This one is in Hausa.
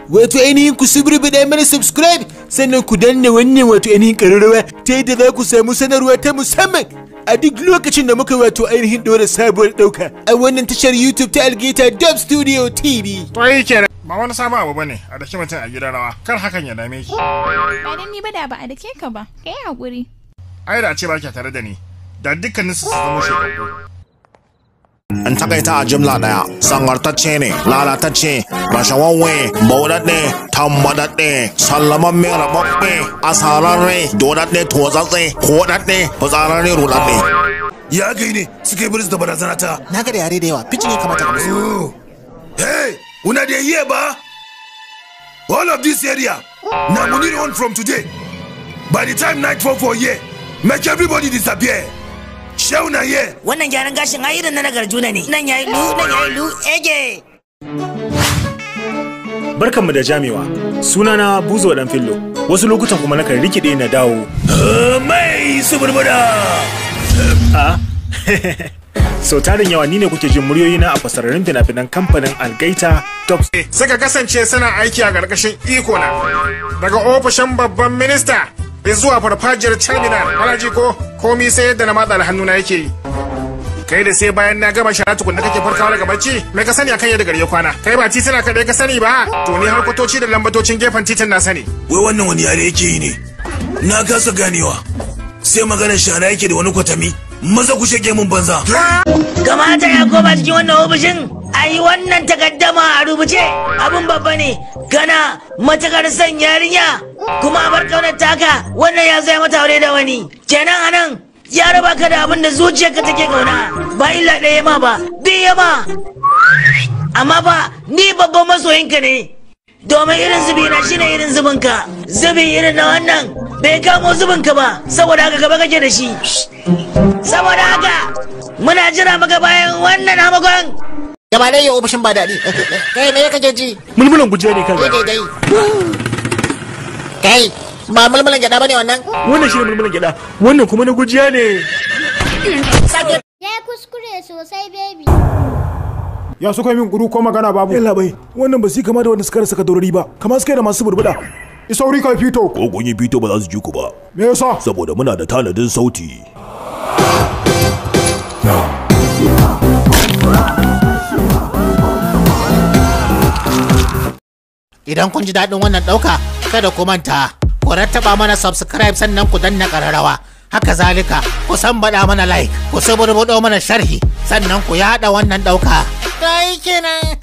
Wato ainihin ku suburbuɗa mana subscribe, sannan ku danna wannan wato ainihin ƙararrawa ta yadda za ku samu sanarwa ta musamman a duk lokacin da muka wato ainihin ɗora sabuwar ɗauka a wannan tashar YouTube ta Algaita Dub Studio TV. To yi kenan ba wani sabon abu bane a daki mutum a gidan rawa, kar hakan ya dame ki. Ba dan ni ba da ba a dake ka ba, kai hakuri. Ai da a ce ba ki tare da ni, da dukkanin su zama shekaru. In takaita a jimla daya, sangartacce ne, lalatacce, rashawawwe, bauɗaɗɗe, tambadaɗɗe, sallamamme, rababbe, asararre, dodaɗɗe, totsatse, koɗaɗɗe, fitsararre, ruɗaɗɗe. Ya kai ne suka yi biris da barazana ta. Na ga da yare da yawa, pidgin ya kamata ka musu. Hey, una dey hear ba? All of this area, na money on from today. By the time night fall for here, make everybody disappear. Shau na here. Wannan gyaran gashin ai irin na Nagarjuna ne. Nan yayi lu, nan yayi lu, ege. Barkanmu da jamewa. Sunana Buzo Dan Fillo. Wasu lokutan kuma nakan rikide na dawo. Mai suburbura. A. So tarin yawa ni ne kuke jin muryoyina a fasararin fina-finan kamfanin Algaita Top. Suka kasance suna aiki a ƙarƙashin iko na. Daga ofishin babban minista zuwa farfajiyar terminal, alhaji ko komi sai yadda na matsa da hannuna yake yi. Kai da sai bayan na gama shara tukunna kake farkawa daga bacci, me ka sani akan yadda gari ya kwana? Kai ba titina kaɗai ka sani ba, to ni har kwatoci da lambatocin gefen titin na sani. Wai wannan wani yare yake yi ne? Na kasa ganewa. Sai maganar shara yake da wani kwatami. Maza ku shege mun banza. Kamata ya koma cikin wannan ofishin, a yi wannan takaddama a rubuce. Abin babba ne, kana matakar son yarinya kuma a bar kaunar taka, wannan ya zai mata aure da wani. Kenan anan ya raba ka da abin da zuciyarka take kauna, ba illa ɗaya ma ba, biyu ma. Amma ba ni babban masoyinka ne, domin irin zubi na shine irin zubinka, zubi irin na wannan bai kamo zubinka ba, saboda haka gaba kake da shi. Saboda haka muna jira maka bayan wannan hamagon. Gaba ɗaya ofishin ba daɗi. Kai me kake ji? Mulmulan gujiya ne kanka. Kai dai. Kai ba mulmulan gyaɗa bane wannan? Wannan shine mulmulan gyaɗa, wannan kuma na gujiya ne. Ya kuskure sosai baby. Ya suka yi min guru ko magana babu. Yalla bai, wannan ba su kama da wanda suka rasa kadorori ba, kamar suka yi da masu burbuɗa. Isauri kai fito. Ko kun yi fito ba za su ji ku ba. Me yasa? Saboda muna da tanadin sauti. Idan kun ji daɗin wannan ɗauka, kada ku manta, ku rattaba mana subscribe sannan ku danna ƙararrawa. Haka zalika, ku sambaɗa mana like, ku suburbuɗo mana sharhi, sannan ku yaɗa wannan ɗauka. Kai kenan.